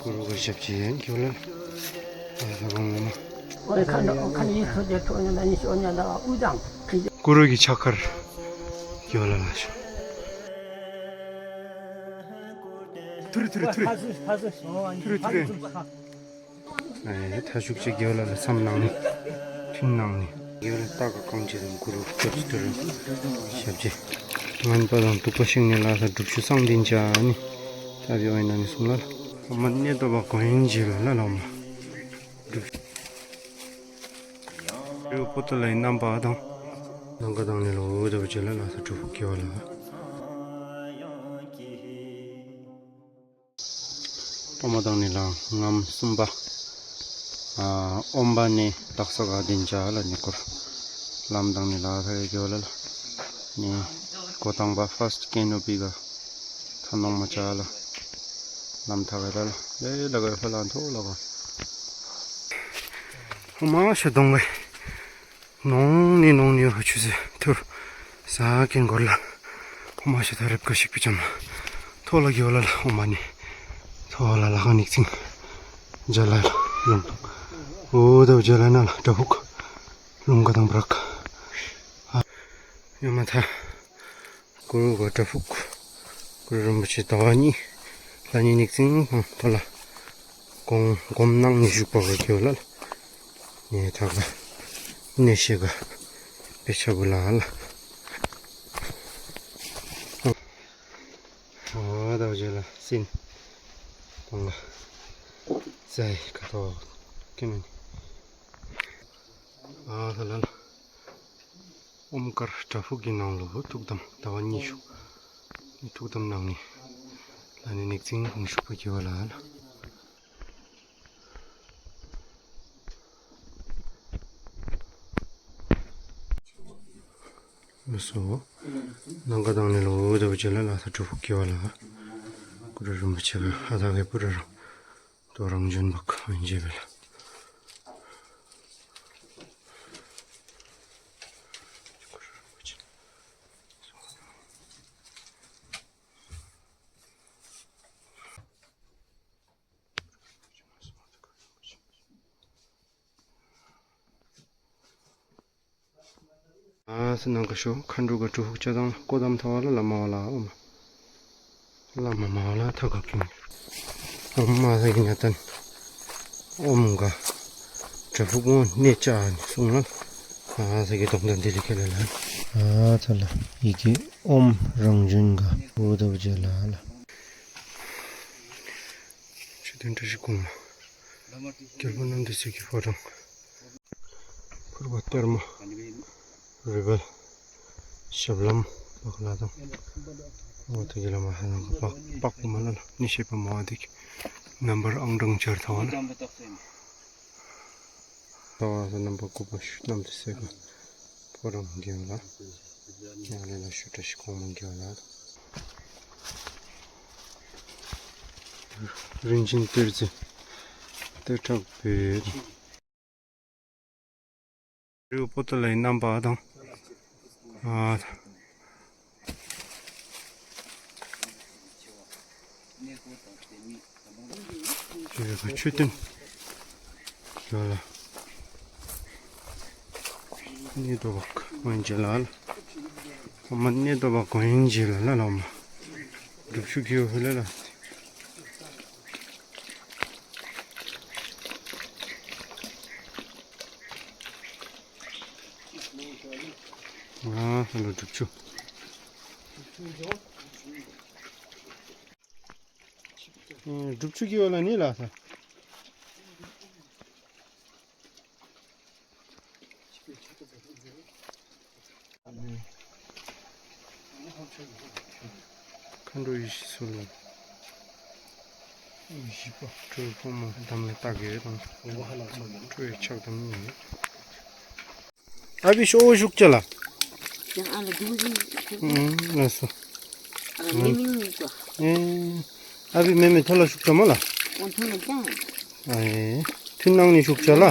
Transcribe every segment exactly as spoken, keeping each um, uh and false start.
གུ་རུ་གི་ཞབས་རྗེས་ཡན་གྱི་ཝ་ལ་ལ། ཨ་ད་གོང་ངོ་མ། ཨོ་ཁ་འདྲ་ཨོ་ཁ་ནི་ཐོ་ཇེ་ཐོ་ནི་ན་ནི་ཤོ་ཉ་ད་ཨུ་དང་། གུ་རུ་གི་ཕྱག་འཁར་གྱི་ཝ་ལ་ལ་ཤོ། ཐུ་རུ་ཐུ་རུ་ཐུ་རུ། ཐུ་རུ་ཐུ་རུ། ཨེ་ད་ཤུགས་ཅིག་གྱི་ཝ་ལ་ལ་མཚམས་ནང་ནི། ཐུན་ནང་ནི། གྱི་ཝ་ལ་ལྟ་ག་གང་ཅི་དང་གུ་རུ་སྐྱབས་སུ་དུ་རུ་ཞབས་རྗེས། ངན་པ་དང་གདུག་པ་ཞིག་ནི་ལ་ས་སྒྲུབ་ཆུ་སང་དིན་ཅ་ནི། ད་བི་ཝའི་ན་ནི་གསུང་ལ་ལ། ཨོ་མ་ནི་དོ་བ་གོ་ཡིན་ཇི་ལ་ལ་ལ་ཨོ་མ། སྒྲུབ་ཆུ་རི་བོ་པོ་ཏ་ལའི་རྣམ་པ་དང་། ནང་ག་དང་ནི་ལོ་འོ་དོ་བ་ཇི་ལ་ལ་ས་སྒྲུབ་གྱི་ཝ་ལ་ལ། ཨོ་མ་དང་ནི་ལ་ངམ་གསུམ་པ། ཨ་ཨོམ་བ་ནི་དག་ས་ག་དིན་ཅ་ལ་ནི་སྐོར། ལམ་དང་ནི་ལ་ཐ་གི་གྱི་ཝ་ལ་ལ། ནི་འགོ་དང་པ་ཕརསཊ་ཀེ་ནོ་པི་ག་ཐ་ནོང་མ་ཅ་ལ། ལམ་ཐ་ག་ལ་ལ་ལེ་ལ་ག་ཧོ་ལ་མཐོ་ལ་ག། ཧོ་མ་ཤ་དོང་གི། ནོང་ནི་ནོང་ནི་ཧོ་ཆུ་ཟེ་ཐུར་ས་ཀེན་གོར་ལ། ཧོ་མ་ཤ་ཐ་རེབ་ཀ་ཤིག་པི་ཅམ་ལ། ཐོ་ལ་གྱི་ཝ་ལ་ལ་ཧོ་མ་ནི། ཐོ་ལ་ལ་ཁ་ནིག་ཙིང་། ཇ་ལ་ལ་ལུང་། འོ་དོ་ཇ་ལ་ན་ལ་བྲག་ཕུག་ལུང་ག་དང་བྲག་ཨ། ཡ་མ་ཐ། གུ་རུ་ག་བྲག་ཕུག། གུ་རུ་རིན་པོ་ཆེ་ཟླ་བ་གཉིས། ལ་ནི་ནིག་ཙིང་ཁོང་ཐོ་ལ། གོང་གོམ་ནང་ནི་བཞུགས་པ་ག་གྱི་ཝ་ལ་ལ། ནི་ཐ་ག་ནི་ཤེ་ག་པེ་ཆ་བུ་ལ་ལ། ཨ་ད་བ་ཇེ་ལ་སིན་ཏང་ལ་ཟའི་ཁ་ཐོག་ཀེ་མེན་ཨ་ད་ལ་ལ། ཨོམ་དཀར་བྲག་ཕུག་གི་ནང་ལུ་ཐུགས་དམ་ཟླ་བ་གཉིས་བཞུགས། ཐུགས་དམ་གནང་ནི། ལ་ནི་ནིག་ཙིང་ཁོང་བཞུགས་པ་གྱི་ཝ་ལ་ལ། ལགས་སོ། ནང་ག་དང་ནི་ལོ་འོ་དོ་བ་ཇི་ལ་ལ་ས་སྒྲུབ་ཕུག་གི་ཝ་ལ་ལ། གུ་རུ་རིན་པོ་ཆེ་ག་ཧ་ད་གི་པུ་ར་རང་དོ་རང་བྱོན་བག་ཨིན་ཇི་བེ་ལ། ཨ་ས་ནང་ག་ཤོ་མཁའ་འགྲོ་ག་སྒྲུབ་ཕུག་ཅ་དང་ལ་སྐོར་དམ་ཐ་བ་ལ་ལ་མ་བ་ལ་ཨོ་མ། ལ་མ་མ་བ་ལ་ཐ་ག་ཀིང་། ཨོམ་མ་ས་གི་ཉ་ཏན་ཨོམ་ག་བྲག་ཕུག་གོང་གནས་བཅའ་ནི་གསུང་ལ། ཨ་ས་གི་དོང་དང་དེ་ལི་ཁེ་ལ་ལ། ཨ་ཐ་ལ་ཡི་གེ་ཨོམ་རང་བྱོན་ག་འོ་དོ་བ་ཇེ་ལ་ལ། མཆོད་རྟེན་བཀྲ་ཤིས་སྒོ་མང་། རྒྱལ་པོ་རྣམ་ཐོས་སྲས་ཀྱི་ཕོ་བྲང་། ཕུར་པ་གཏེར་མ་རུས་སྦལ་ཞབས་ལྷམ་བག་ལ་དང་། འོ་ཐུགས་ཀྱི་བླ་མ་ཧ་ལམ་ག་པག་པག་པུ་མ་ལ་ལ་ནི་ཤེས་པ་མ་བ་དིག་རྣམ་པར་ཨང་གྲངས་སྦྱར་ཐ་བ་ལ། ད་བ་ས་རྣམ་པ་དགུ་པ་ཤུ་རྣམ་ཐོས་སྲས་ཀྱི་ཕོ་བྲང་གི་ཝ་ལ། ཡང་ལེ་ལ་ཤུ་བཀྲ་ཤིས་སྒོ་མང་གི་ཝ་ལ། རིན་ཆེན་གཏེར་མཛོད་གཏེར་ཕྲག་པོད། རི་བོ་པོ་ཏ་ལའི་རྣམ་པ་དང་། ཨ་ཅི་རེ་ག་མཆོད་རྟེན་ཡོད་ལ། གནས་རྡོ་བག་ཨིན་ཇི་ལ་ལ། ཨ་མ་གནས་རྡོ་བག་ཨིན་ཇི་ལ་ལ་ལ་མ། སྒྲུབ་ཆུ་གི་ཡོད་ལ་ལ། ཨ་ལོ་སྒྲུབ་ཆུ། ཨེ་སྒྲུབ་ཆུ་གི་ཝ་ལ་ནི་ལ་ས། མཁའ་འགྲོ་ཡེ་ཤེས་མཚོ་ལུ། ཁྲུ་ཕོ་མོ་དམ་ལ་བཏགས་ཡོད་དང་། ཁྲུ་ཡི་ཕྱག་དམ་ཡོད། ཨ་བི་ཤོ་བཞུགས་ཅ་ལ། ཡང་ཨ་ལ་དུང་ཟིན། ཨུམ་ལགས་སོ། ཨ་ལ་མེ་མེ་ནི་ཅོ། ཨེ། ཨ་བི་མེ་མེ་ཐོ་ལ་བཞུགས་ཅ་མོ་ལ། འོ་ཐོ་ལ་ཅང་། ཨེ། ཐུན་ནང་ནི་བཞུགས་ཅ་ལ།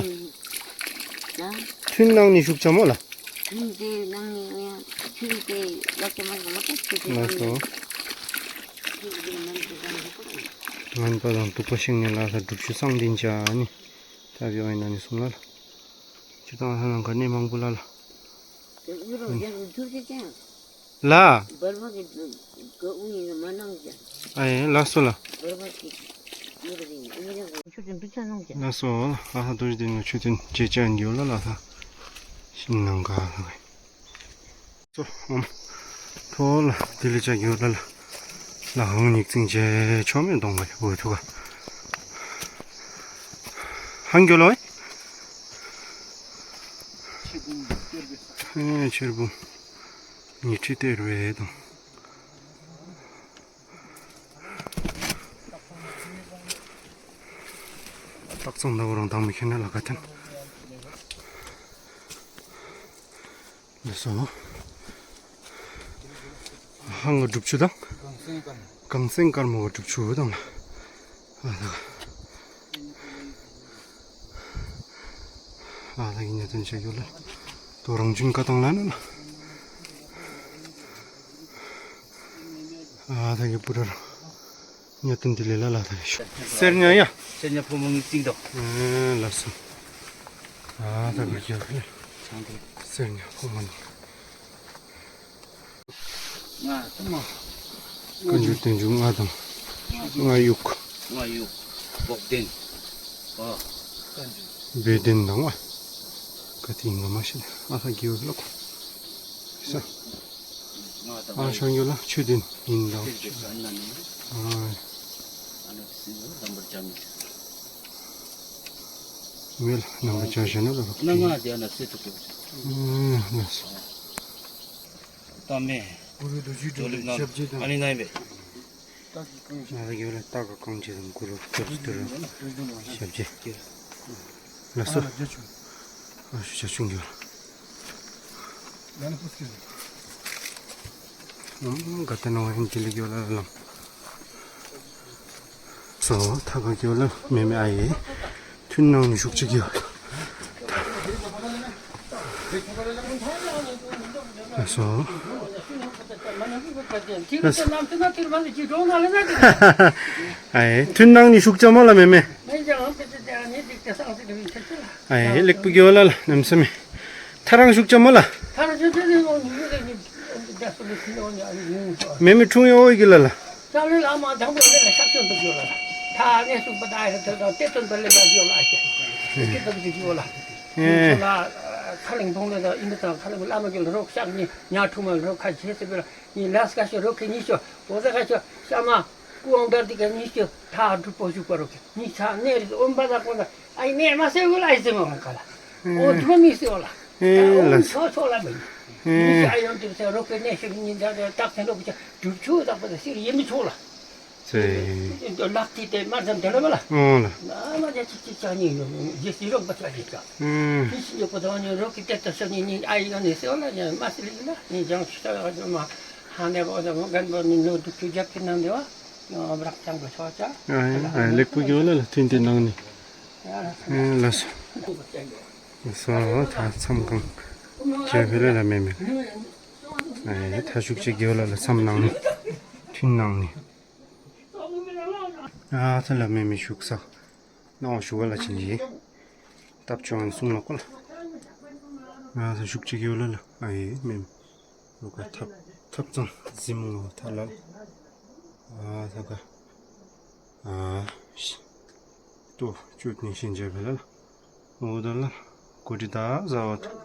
ཅང་། ཐུན་ནང་ནི་བཞུགས་ཅ་མོ་ལ། ཐུན་དེ་ནང་ནི་ཡང་ཐུན་དེ་ལ་ཅ་མ་ལ་མ་ཀ་ཐུན་དེ་ལགས་སོ། ནང་ནི་ཐུན་དེ་ནང་ནི་དེ་ནང་ནི་ཀ་ལ། ངན་པ་དང་གདུག་པ་བཤིག་ནི་ལ་ད་སྒྲུབ་ཆུ་གསང་ལྡན་བྱ་ནི། ད་བི་ཨོ་ཨེ་ན་ནི་གསུངས་ལ་ལ། ཅི་དང་ལྷ་ནང་ག་ནི་མང་པོ་ལ་ལ། ལ། ཨེ་ལགས་སོ་ལ། ལགས་སོ་ལ། ཨ་ཧ་རྡོ་རྗེ་གདན་ལུ་མཆོད་རྟེན་མཇལ་བཅར་འགྱོ་ལ་ལ་ད། ཤིང་ནང་ག་ལ་ག། སོ་ཨམ། ཐོ་ལ་དེ་ལས་ཅ་གྱོ་ལ་ལ། ལ་ཧང་ཉིག་ཙིང་ཅེ་ཆོ་མེ་གདོང་ག་འོ་ཐུ་ག། ཧང་གྱོ་ལ་ཝེ། ཨེ་ཆེར་བུ། ཉི་ཁྲི་སྟེར་བའི་གདོང་། སྟག་ཚང་ཟླ་བ་རང་དང་མི་ཁྱེར་ན་ལ་ག་ཐན། ལགས་སོ། ཧང་ག་སྒྲུབ་ཆུ་དང་། གངས་སེང་དཀར་མོ་ག་སྒྲུབ་ཆུ་དང་། ཨ་ད་ག། ཨ་ད་གི་ཉ་དོན་ཆ་གྱོ་ལ། དོ་རང་ཆུན་ཀ་དང་ལ་ན་ལ། ཨ་ད་གི་པུ་ར་ར། ཉ་དོན་དི་ལེ་ལ་ལ་ད་གི་ཤོ། སེར་ཉ་ཡ། སེར་ཉ་ཕོ་མོ་ཉིག་ཙིང་དོ། ཨེ་ལགས་སོ། ཨ་ད་གི་གྱོ་ལ། སེར་ཉ་ཕོ་མོ་ཉིག། ང་ཏི་མ། བཀའ་འགྱུར་བསྟན་འགྱུར་ལྔ་དང་། ལྔ་དབྱུག། ལྔ་དབྱུག། བོག་ལྡན། ཨ། བོད་ལྡན་དང་ཨ། བཀའ་ཏི་ང་མ་ཤེས་ཨ་ཧ་གི་ཡོད་ལོག། ས། ཨ་ཤང་ཡོད་ལ་ཆོས་ལྡན་ཡིན་དང་། ཨ། མེད་ལ་རྣམ་པར་བྱང་ཞེ་ན་ལ། ཨ། ལགས་སོ། ཏ་མེ། གུ་རུ་རྡོ་རྗེ་སྒྲོལ་མའི་ཞབས་རྗེས་དང་། ཨ་ནི་ནའི་མེ། ང་ར་གི་ཝ་ལ་ཏ་ག་རྐང་རྗེས་དང་གུ་རུ་རྡོ་རྗེ་སྒྲོལ་མའི་ཞབས་རྗེས། ལགས་སོ། ཨ་ཞུ་ཆ་ཆུང་གི་ཝ་ལ། ཨམ་ག་ཏེ་ནོ་ཧིན་ཅི་ལི་གི་ཝ་ལ་ལམ། སོ་ཐ་ག་གི་ཝ་ལ་མེ་མེ་ཨའི། ཐུན་ནང་ནི་ཤུགས་ཅིག་གི་ཝ་ལ། སོ། ཨའི་ཐུན་ནང་ནི་ཤུགས་ཅ་མོ་ལ་མེ་མེ། ཨའི་ལེགས་པོ་གི་ཝ་ལ་ལ་ནམ་ས་མེ། ཐ་རང་ཤུགས་ཅ་མོ་ལ། མེ་མེ་འཁྲུངས་ཡོད་གི་ལ་ལ། ཨེ། ཁ་ལིང་བོང་ལེ་དང་ཨིན་དང་ཁ་ལིང་བླ་མ་གི་ལ་རོགས་ཤག་ནི་ཉ་འཁྲུངས་མ་རོགས་ཁ་ཆེ་སེ་བེ་ལ་ནི་ལས་ཀ་ཤོ་རོགས་ཁེ་ཉི་ཤོ་འོ་ཟ་ཁ་ཤོ་ཤ་མ་ཀུ་ཝང་དར་ཏི་ཀ་ཉི་ཤོ་ཐ་གྲུབ་པོ་ཞུགས་པ་རོགས་ཁེ་ཉི་ཆ་ནེ་རི་ཨོམ་པ་ལ་ཀོ་ལ་ཨའི་ནེ་མ་སེ་བུ་ལ་ཨའི་ཟེ་མ་ཧོང་ཁ་ལ། ཨོ་དུ་མི་སེ་བ་ལ། ཨོ་ཆོ་ཆོ་ལ་མི། ཉི་ཤོ་ཨའི་ཡོང་ཏི་སེ་རོགས་ཁེ་ནེ་ཤོ་ཉི་ཇ་ཏག་སེ་རོགས་ཁེ་གྲུབ་ཆུ་དག་པ་སེ་རི་ཡེ་མི་ཆོ་ལ། ལག་ཏི་ཏེ་མ་ཙམ་དེ་ལ་མ་ལ། ཨོ་ལ། ན་མ་ཇ་ཅིག་ཅིག་ཅ་ཉི་ཡོ་ཇེ་སི་རོགས་པ་ཅ་ཅིག་ཅ། ཨུམ། ཏི་ཤི་ཡོ་པ་དང་ཉི་རོགས་ཀྱི་ཏེ་ཏ་ཤ་ཉི་ཉི་ཨའི་ཡོ་ནི་སེ་ཨོ་ལ་ཉ་མ་སི་ལི་ལ་ཉི་ཇང་ཤ་ཡོ་ཇོ་མ་ཧ་ནེ་བོ་ཇོ་མ་གན་བོ་ནི་ནོ་དུ་ཁྱུ་ཇ་ཁི་ནང་དེ་བ་ཉོ་བྲག་ཅང་གོ་ཆོ་ཅ། ཨའི་ཨའི་ལེགས་པོ་གི་ཝ་ལ་ལ་ཐུན་ཏེ་ནང་ནི། ཨེ་ལགས་སོ། ལགས་སོ་ཐ་མཚམས་གང་ཇ་ཕེ་ལ་ལ་མེ་མེ། ཨའི་ཐ་ཤུགས་ཅིག་གི་ཝ་ལ་ལ་མཚམས་ནང་ནི། ཐུན་ནང་ནི། ཨ་ཐ་ལ་མེ་མེ་ཞུགས་ས། ནང་ཞུགས་པ་ལ་ཅི་ནི། སྟབས་ཆོ་ཨན་གསུང་ལ་ཀོ་ལ། ཨ་ཐ་ཤུགས་ཅིག་གི་ཝ་ལ་ལ་ཨའི་མེ་མེ། ལོ་ཀ་ཐབ་ཐབ་ཚང་ཟིམ་ངོ་ཐ་ལ་ལ། ཨ་ཐ་ཀ་ཨ་ཤི་ཏོ་ཅུད་ནི་ཤིན་ཇ་བེ་ལ་ལ། འོ་ད་ལ་གོ་དྲི་ད་ཟ་བ་ཐུ།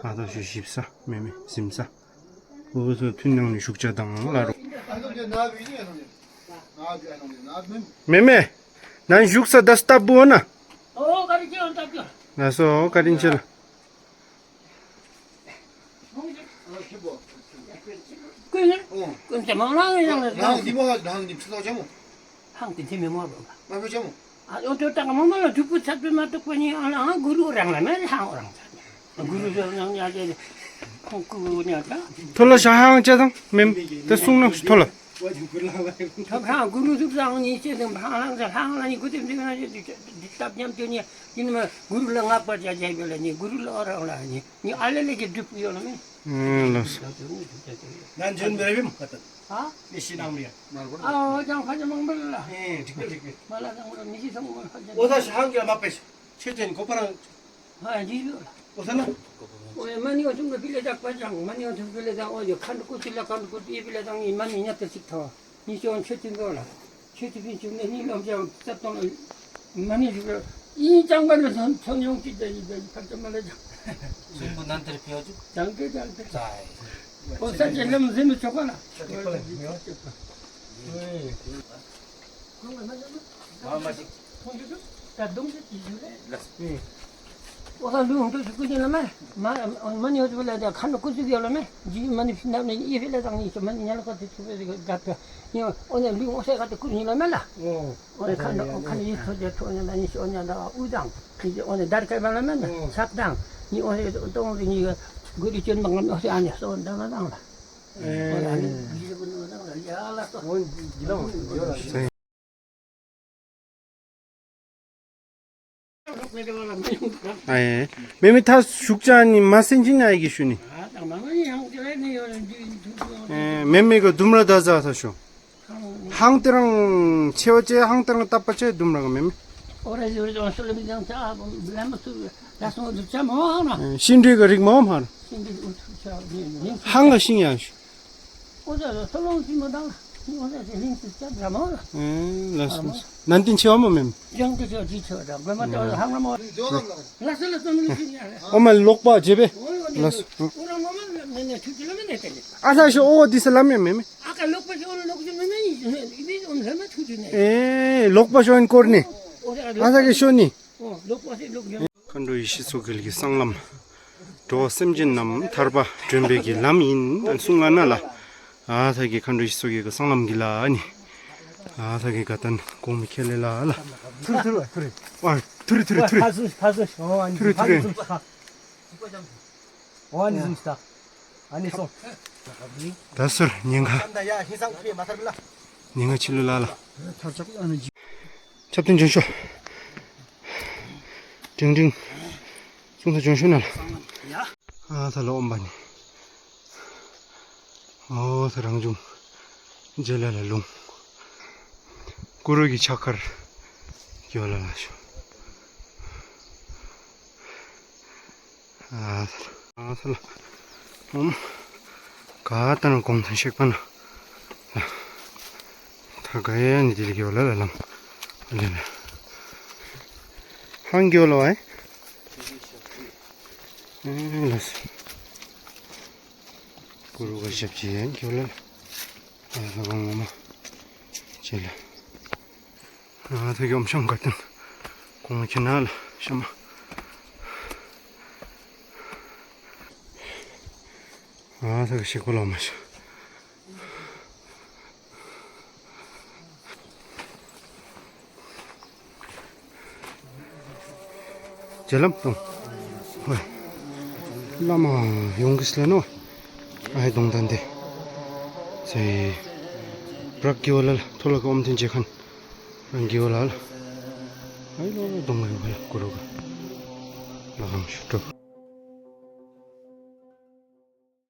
ཨ་ད་ཤུ་ཞིབ་ས་མེ་མེ་ཟིམ་ས། འོ་ད་ཐུན་ནང་ནི་ཤུགས་ཅ་དང་ལ་རོ། མེ་མེ། ནན་ཞུགས་ས་ད་སྟབས་བུ་ན། ལགས་སོ་བཀའ་དྲིན་ཆེ་ལ། ཀུན་ཀུན་ཏེ་མང་ལ་ཡང་ལ། ཧང་འདི་མ་ཧང་འདི་ཕྱི་ལོགས་ཅམ་མོ། ཧང་འདི་འདི་མི་མོ་རོ། མ་ཕུ་ཅམ་མོ། ཨ་ཡོན་ཏོ་ཏང་མ་མ་ལ་དུ་པུ་ཚ་པུ་མ་ཏོ་པ་ནི་ཨ་ལ་ཧང་གུ་རུ་རང་ལ་མེ་ཧང་རང་ཚ། གུ་རུ་རང་ཉ་ཉ་ཏེ་ཁོང་ཀུ་ཉ་ཏ། ཐོ་ལ་ཤ་ཧང་ཅ་དང་མེམ་ཏེ་གསུང་ན་ཐོ་ལ། ཐབ་ཧང་གུ་རུ་ཐུབ་ས་ཧང་ཉི་ཅེ་དང་ཧང་ལང་ས་ཧང་ལ་ཉི་གུ་ཏེ་མི་ན་ཏེ་ཏེ་ཏབ་ཉམ་ཏེ་ཉི་ཉི་མ་གུ་རུ་ལ་ངག་པར་ཅ་ཅ་བེ་ལ་ཉི་གུ་རུ་ལ་རང་ལ་ཉི་ཉི་ཨ་ལེ་ལེ་གི་སྒྲུབ་ཡོད་ལ་མེ། ཨེ་ལགས་སོ། ནན་ཇོན་མེ་ར་བིམ་ཁ་ཏ། ཧ། མི་ཤི་ནང་མི་ཡ། ཨ་ཨོ་ཅང་ཁ་ཅིག་མང་པོ་ལ། ཨེ་འགྲིག་གི་འགྲིག་གི། མ་ལ་ཅང་མི་ཤི་སོང་མ་ཁ་ཅིག། ཨོ་ད་ཤི་ཧང་གི་མ་པེ་ཤི། ཆེ་ཅན་གོ་པ་རང་། ཧ་ཡ་འདི་ལོ་ལ། ཨོ་ས་ན། ཨོ་ཡ་མ་ནི་ཨོ་ཐུང་གི་པི་ལེ་ཏ་པ་ཅང་མ་ནི་ཨོ་ཐུང་པི་ལེ་ཏ་ཨོ་ཡ་ཁ་འདུ་ཀུ་ཅི་ལ་ཁ་འདུ་ཀུ་ཏི་པི་ལེ་ཏ་ངི་མ་ནི་ཉ་ཏ་ཅིག་ཐོ། ཉི་ཤོ་ཆོས་ཅན་གོ་ལ། ཆོས་ཅན་པིན་ཅུ་ནི་ནི་ལོམ་ཅང་ཙབ་ཏོང་ལ། མ་ནི་ཞུ་གི། ཨིན་ཅང་ག་ལ་ཚོན་ཚོན་ཡོང་ཅིག་ད་ཡི་ད་ཡི་ཁ་ཅིག་མ་ལ་ཅང་། ཚོན་པོ་ནན་ཏེར་ཕི་ཡོ་ཅུ། ཅང་གི་ཅང་གི། ཨོ་ས་ཅན་ལམ་ཟིན་མི་ཆོག་ག་ལ། ཨོ་ད་ལུང་དུ་ཞུགས་ཀྱི་ལ་མེ། མ་མ་ནི་ཨོ་ཙི་ལ་ད་ཁ་ནུ་ཀུ་ཙི་གི་ལ་མེ། ཇི་མ་ནི་ཕི་ན་ནི་ཨི་ཕི་ལ་དང་ནི་ཅོ་མ་ནི་ཉ་ལ་ཀ་ཏི་ཚུ་བེ་ག་ཏ་ནི། ཨོ་ནི་ལུང་ཨོ་སེ་ག་ཏི་ཀུ་ནི་ལ་མེ་ལ། ཨོ་ནི་ཁ་ནུ་ཨོ་ཁ་ནུ་ཨི་ཚོ་ཇེ་ཐོ་ནི་ལ་ནི་ཤོ་ཉ་ད་ཨུ་དང་ནི་ཨོ་ནི་དར་ཀ་མ་ལ་མེ་ན་ཆག་དང་ནི་ཨོ་ནི་ཏོང་ཏི་ནི་གུ་རི་ཅོན་མ་ངམ་ཨོ་སེ་ཨ་ནི་སོ་ད་ལ་དང་ལ། ཨོ་ནི་ཨ་ནི་གི་ལ་ཀུ་ནི་ལ་དང་ལ་ཡ་ལ་སོ། ཨེ་མེ་མེ་ད་ཞུགས་ཅ་ནི་མ་སེན་ཅིན་ཨའི་གི་ཞུ་ནི། ཨེ་མེ་མེ་གི་ལྡུམ་ར་ད་ཟ་ད་ཞུ། ཧང་ཏེ་རང་ཆེ་བ་ཅེ་ཧང་ཏེ་རང་ཏབ་པ་ཅེ་ལྡུམ་ར་ག་མེ་མེ། ཨེ་ཤིན་འབྲས་གི་རིགས་མ་འོང་མ་ར། ཧང་ག་ཤིང་ཡ་ཞུ། ཨེ་ལགས་སོ། ནན་ཏན་ཆེ་བ་མ་མེ་མེ། ཨོ་མ་ལོག་པ་ཇེ་བེ། ལགས་སོ། ཨ་ས་ཤོ་ཨོ་དི་ས་ལ་མེ་མེ་མེ། ཨེ་ལོག་པ་ཤོ་ཨིན་ཀོར་ནི། ཨ་ས་གི་ཤོ་ནི། མཁའ་འགྲོ་ཡེ་ཤེས་མཚོ་རྒྱལ་གྱི་གསང་ལམ། འགྲོ་བ་སེམས་ཅན་རྣམས་ཐར་པ་འདྲེན་པའི་གི་ལམ་ཨིན་ཨན་གསུང་ང་ན་ལ། ཨ་ས་གི་མཁའ་འགྲོ་ཡེ་ཤེས་མཚོ་རྒྱལ་གྱི་གསང་ལམ་གི་ལ་ཨ་ནི། ཨ་ས་གི་ག་ཏན་གོང་མི་ཁེ་ལེ་ལ་ལ། ཐུར་ཐུར་ཐུར། ཨ་ཐུར་ཐུར་ཐུར། ཐུར་ཐུར་ཐུར། ཨ་ནི་ཟུམ་ཤིག་ད། ཨ་ནི་སོང་། ད་ཟུར་ཉེན་ཁ། ཉེན་ཁ་ཆི་ལུ་ལ་ལ། ཁྱབ་སྟོན་ལྗོན་ཤོག། ཏིང་ཏིང་། གསུང་ཐ་ལྗོན་ཤོག་ན་ལ། ཨ་ཐ་ལ་ཨོམ་པ་ནི། ཨོ་ཐ་རང་བྱུང་། རྗེ་ལ་ལ་ལུང་། ཀུ་རུ་གི་ཕྱག་འཁར་གི་ཝ་ལ་ལ་ཤོ། ཨ་ས་ལ་ཨ་ས་ལ་ཨོམ་ག་ཏ་ན་གོང་ཐང་ཤེག་པ་ན་ལ། ཐ་ག་ཡ་ནི་དི་ལི་གི་ཝ་ལ་ལ་ལམ་ལ་ལ། ཧང་གི་ཝ་ལ་ཝའི་ཨེ་ལགས་སོ། ཀུ་རུ་ག་ཞབས་ཀྱི་ཡན་གི་ཝ་ལ་ལ། ཨ་ས་གོང་ངོ་མ་ཅེ་ལ། ཨ་ཐུགས་ཀྱི་ཨོམ་ཤམ་ག་ཏན་གོང་མ་ཁྱེད་ན་ལ་ཤམ་མ། ཨ་ཐུགས་ཀྱི་ཤེག་པ་ལ་མ་ཤ། རྗེ་ལམ་དང་། ཧོ། བླ་མ་ཡོང་གིས་ལ་ནོ། ཨའི་གདོང་དང་དེ། ཚེ། བྲག་གི་ཝ་ལ་ལ་ཐོ་ལ་གི་ཨོམ་ཐེན་ཅེ་ཁན། རང་གི་ཝ་ལ་ལ། ཨའི་ལོ་གདོང་གི་ཝ་ལ་ཀུ་རུ་ག། ལ་ཧང་ཤུ་གྲོགས།